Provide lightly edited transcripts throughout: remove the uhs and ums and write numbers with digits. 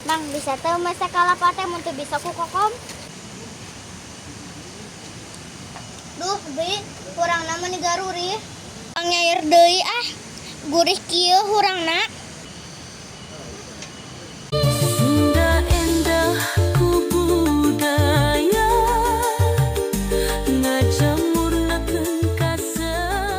Mang, bisa teu masak kalapa teh mun teu bisa ku kokom? Duh, Bi, hurangna mah garurih. Nyair deui ah. Gurih kieu hurangna. Sunda endah ku budaya ngajamurnakeun kasenian.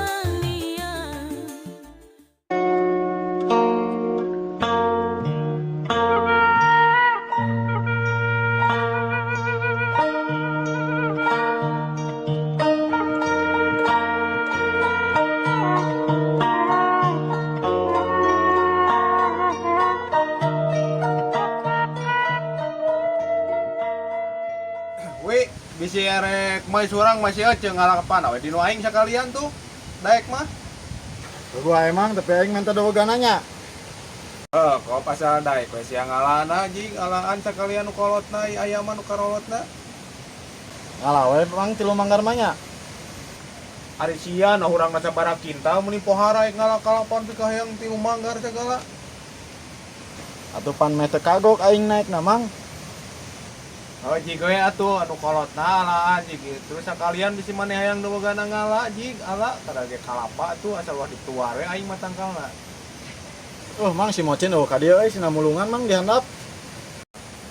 Wi, bisi erek mai surang masih ece ngalakapan we dinu aing sakalian tuh. Daek mah. Gua emang tapi aing minta dewegana nya. Eh, kok pasal daek we sia ngalana jing alaan sakalian nu kolotna aya mah nu karolotna. Ngalah we mang 3 manggar mah nya. Ari sia nah urang sabaraha kintal meuni pohara rek ngalakalapan pika hayang 3 manggar segala. Atuh pan meh teu kagok aing naik na mang. Oh, jig we atuh anu kolotna alaan jig terus sakalian bisi maneh hayang dewegana ngala jig ala kada ge kalapa atuh asal ulah dituar we aing mah tangkalna. Oh, mang si Mocin oh ka dieu euy sina mulungan mang dihandap.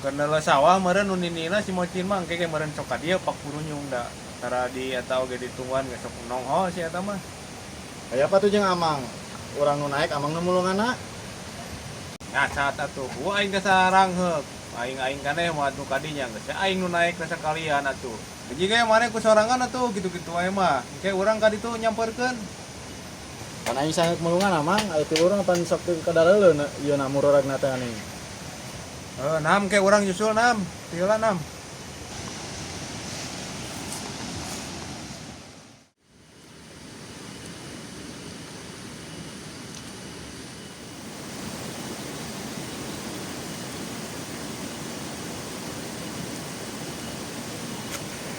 Kendala sawah meureun nu ninina si Mocin mah engke ge meureun sok ka dieu pak purunyung da. Tara di eta oge ditungguan ge sok nongho si eta mah. Aya apa tuh jeung amang? Urang nu naik amang nu mulunganna. Ngacat atuh, gua aing teh sarangheuk. Aing-aing kaneh mah atuh kadinya geus aing nu naik teh sakalian atuh. Geji ge maneh ku sorangan atuh kitu-kitu wae mah. Engke urang ka ditu nyamperkeun. Pan aing sangeuk mulungan amang, aya ti urang pan sok teu kadareuleun ieu na muroragna teh aneh. Heuh, nam ke urang nyusul nam. Ti heula nam.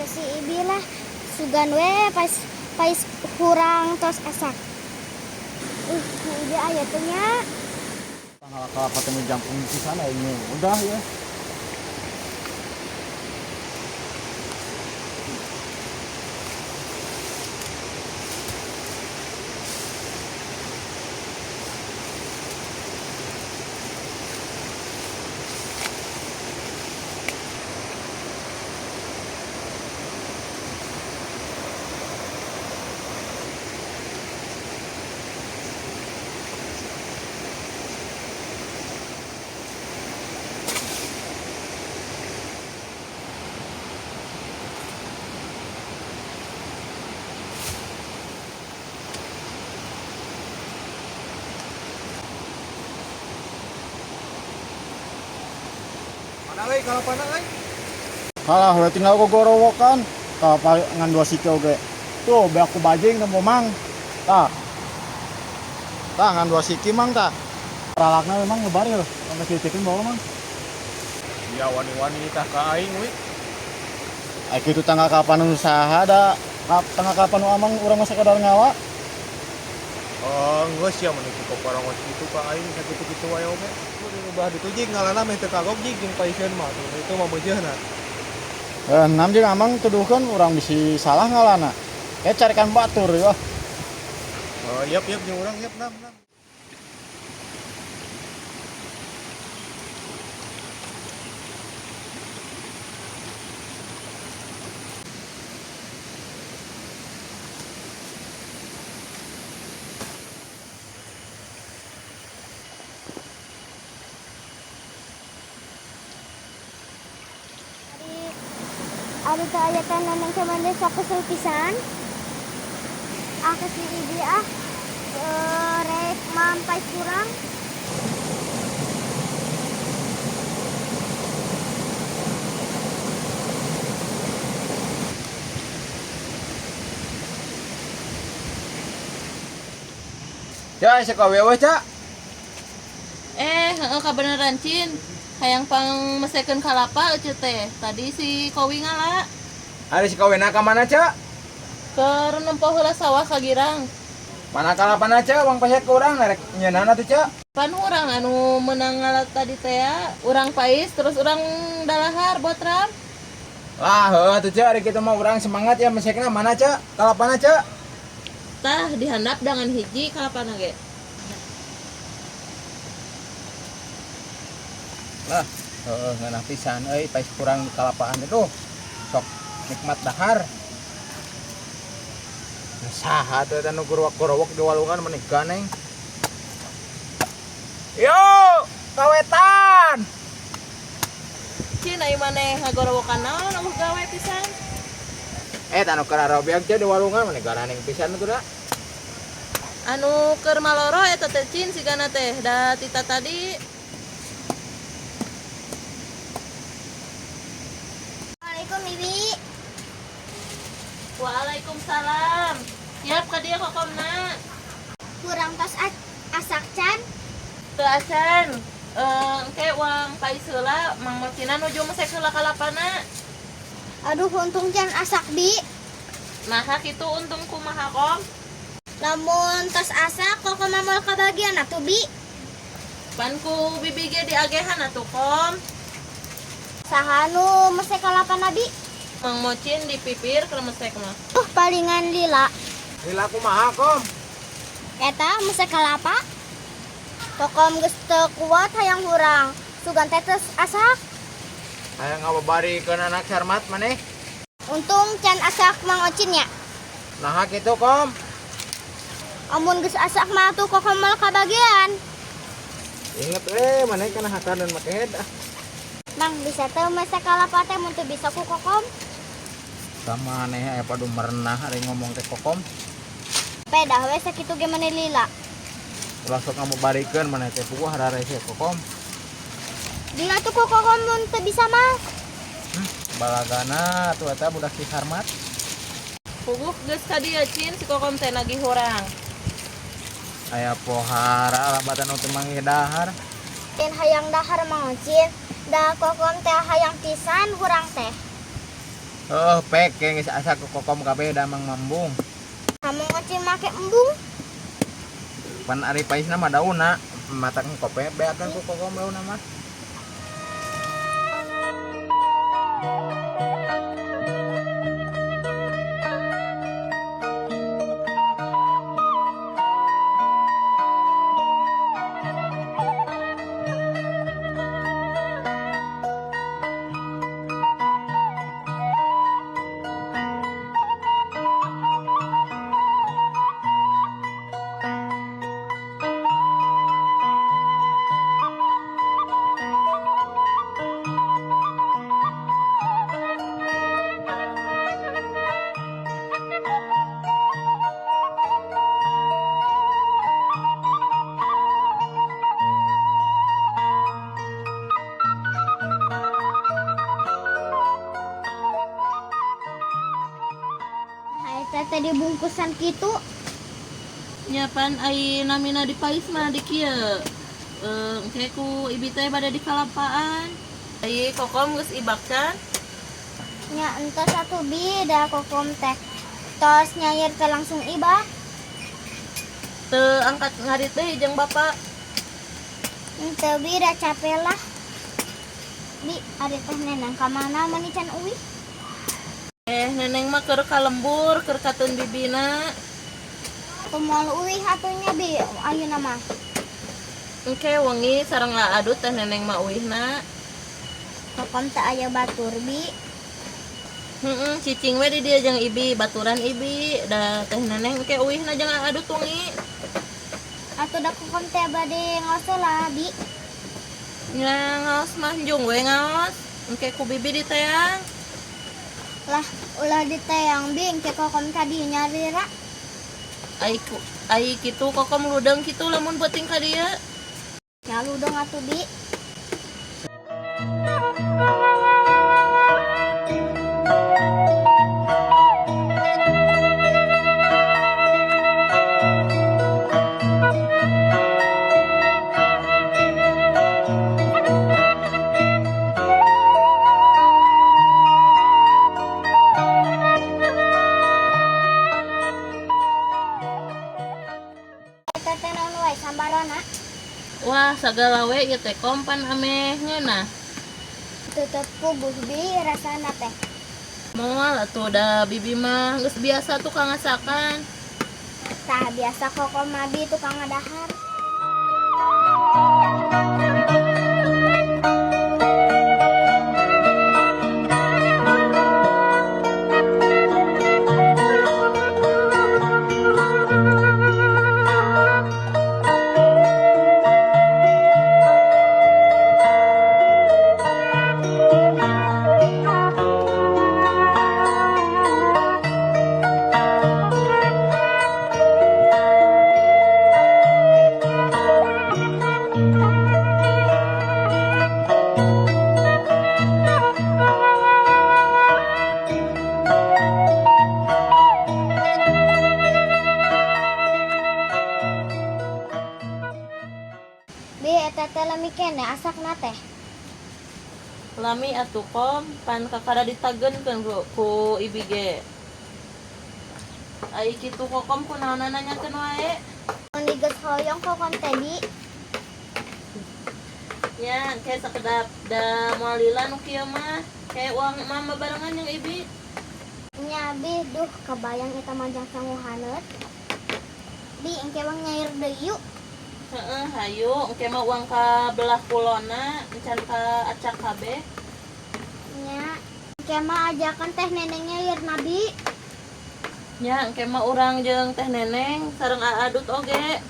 Si Ibi lah sugan we pas pais hurang tos esak. Si Ibi aya teh nya. Tanggal kalapa teh jampung pisan aing udah ya. Kalapana euy. Halah, udah tinggal gogorowokan. Kalapa ngan 2 siki oge. Tuh, beak ku bajing teu mang. Tah. Tah ngan 2 siki mang tah. Ralakna memang ngebar ya, sampai sitikeun bawa mang. Ya wani-wani tah ka aing we. Ai kitu tanggal kapan usaha da? Tanggal kapan nu amang urang mah sakadar ngawa? Oh, geus sia mun kitu koporongos kitu ka aing sakitu-kitu wae oge. Mun ubah ditu jig ngalana meh teu kagok jig jeung paisieun mah tuh itu mah beujeuna. Nam jeung amang tuduhkeun urang bisi salah ngalana. Kayak carikan batur ya. Oh, yep yep jeung urang yep nam nam. Ari teu aya teh neneng teh mande sok kesel pisan. Ah ke si Ibi ah. Rek mampai kurang. Ya, si kawewe, Cak. Heeh kabeneran Cin. Hayang pang mesekeun kalapa euceu teh. Tadi si Kowi ngala. Ari si Kowina ka mana, Cak? Keur nempo heula sawah ka Girang. Mana kalapana ceu bang pesek ke urang narek nyeunana tuh ceu. Pan urang anu menang ngalat tadi teh ya, urang pais terus urang dalahar botram. Lah heuh atuh ceu ari kitu mah urang semangat ya mesekna mana ceu? Kalapana ceu? Tah dihandap dengan hiji kalapana ge. Lah heuh ngeunah pisan euy pais kurang di kalapaan teh tuh. Sok nikmat dahar. Nah, saha tuh eta nu gorowok-gorowok di walungan meni ganeng. Yo, kawetan. Cin ai maneh ngagorowokan naon eueuh gawe pisan. Eta nu keur arobeak teh di walungan meni garaneng pisan tuh da. Anu keur maloro eta teh Cin sigana teh da tita tadi. Assalamualaikum Bibi. Waalaikumsalam. Siap ka dieu kokomna. Kurang tos asak can. Teu acan. Engke uang pais heula Mang Mocina nuju mesek heula kalapana. Aduh untung can asak Bi. Nah kitu untung kumaha kom? Lamun tos asak kokom moal kabagian atuh Bi. Pan ku bibi ge diagehan atuh kom. Saha nu mesek kalapana Bi? Mang Mocin di pipir keur mesek mah. Palingan lila. Lila kumaha kom? Eta mesek kalapa? Kokom geus teu kuat hayang hurang. Sugan teh tos asak. Hayang ngababarikeun anak Sarmat maneh. Untung can asak Mang Ocin nya. Naha kitu kom? Amun geus asak mah atuh kokom moal kabagian. Inget we maneh kana hakan dan make head ah. Mang bisa teu mesek kalapa teh mun teu bisa ku kokom. Sama maneh aya padu merenah ari ngomong teh kokom. Pedah we sakitu ge maneh lila. Ulah sok ngababarikeun maneh teh puguh hararese kokom. Lila tuh ku kokom mun teu bisa mah. Balagana atuh eta budak si Sarmat. Puguh geus ka dieu Cin si kokom teh nagih hurang. Aya pohara labatan nu teu manggih dahar. Lain hayang dahar Mang Ocin, da kokom teh hayang pisan hurang teh. Heuh pek geus asa ku kokom kabeh da Mang Mambung. Mang Ocin make embung. Pan ari paisna mah daunna, matak kope beakeun ku kokom daunna mah. Tadi bungkusan kitu. Nya pan ai namina di pais mah di kieu. Engke ku ibi teh bade di kalapaan. Ai kokom geus ibak can. Nya entos atuh Bi da kokom teh. Tos nyair teh langsung ibak. Teu angkat ngarit deui jeung bapak. Henteu Bi da capek lah. Bi ari teh neneng ka mana mani can uwih? Neneng mah keur ka lembur, keur kateun bibina. Kumaha uwih atuh nya Bi ayeuna mah? Engke wengi sareng adut teh neneng mah uwihna. Kokom teh aya batur Bi. Heeh, cicing we di dieu jeung ibi, baturan ibi. Da teh neneng engke uwihna jeung adut wengi. Atuh da kokom teh bade ngaos lah Bi. Nya ngaos mah njung we ngaos. Engke ku bibi diteang. Lah ulah diteang Bi engke kokom tadi nyarira. Ai kitu kokom ludeng kitu lamun peuting ka dieu. Nya ludeng atuh Bi. Wah, sagala we ieu teh kompan ameh ngeunah. Tetep puguh bi rasana teh. Moal atuh da bibi mah geus biasa tukang ngasakan. Tah biasa kokom abi tukang ngadahar. Bi eta teh lami keneh asakna teh. Lami atuh kom pan kakara ditagenkeun ku ibi ge. Ai kitu kokom kunaon nanyakeun wae. Mun geus hoyong kokom teh bi. Nya engke sakedap da moal lila nu kieu mah. Kayak uang mama barengan yang ibi. Nya bi duh kebayang eta manjang sangu haneut. Bi engke wang nyair deui yuk. Heeh, hayu engke mah uang ka belah kulona encan ka acak kabeh. Nya engke mah ajakan teh neneng nyair nabi. Nya engke mah urang jeung teh neneng sareng Aadut oge.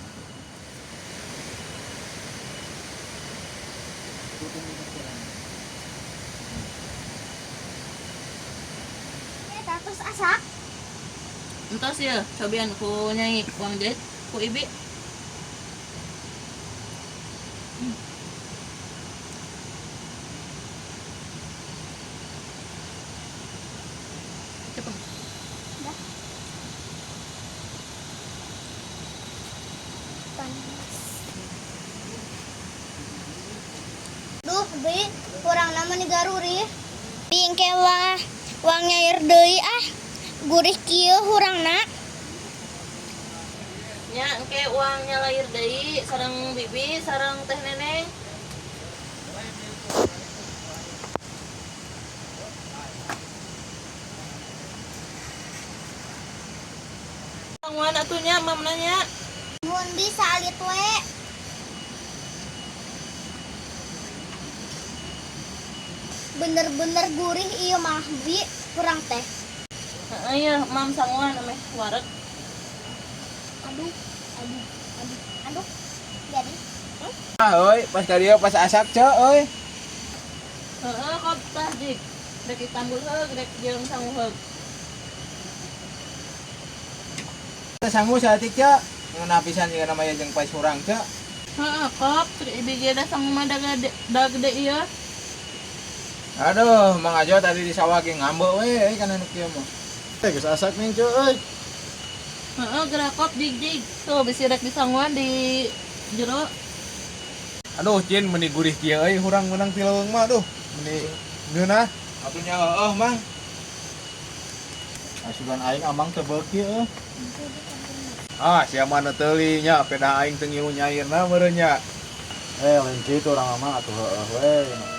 Eta terus asak. Entos ya, cobian ku nyai uang jahit ku ibi. Cepet. Panas. Duh, bi, kurang nama nih garurih. Bi engke wah, wang nyair deui ah. Gurih kieu hurangna. Nya engke uang nyalair deui sareng bibi sareng teh neneng. Sanguan atuh nya mam nanya. Mun bisa alit we. Bener-bener gurih ieu mah bi, kurang teh. Heeh ya, mam sanguan ameh wareg. Aduh, aduh, aduh, aduh. Jadi, Ah euy, pas ka dieu pas asak ceu euy. Heeh, kop tah jik. Rek ditambul heug, rek jeung sangu heug. Teh sangu saeutik ceu. Ngeunah pisan jeung namanya jeung pais hurang ceu. Heeh, kop cek ibi ge da sangu mah da gede, da gede ieu. Aduh, Mang Ajo tadi di sawah ge ngambek we euy kana nu kieu mah. Eh geus asak ning ceu euy. Heeh, geura kop jig jig. Tuh bisi rek disanguan di jero. Aduh, Cin, meni gurih kieu euy hurang meunang ti leuweung mah aduh. Meni ngeunah. Atuh nya heueuh Mang. Asugan aing amang teu beuki euy. Ah, sia mah nu teuli nya, pedah aing teu ngilu nyairna meureun nya. Eh lain kitu urang mah atuh heueuh we.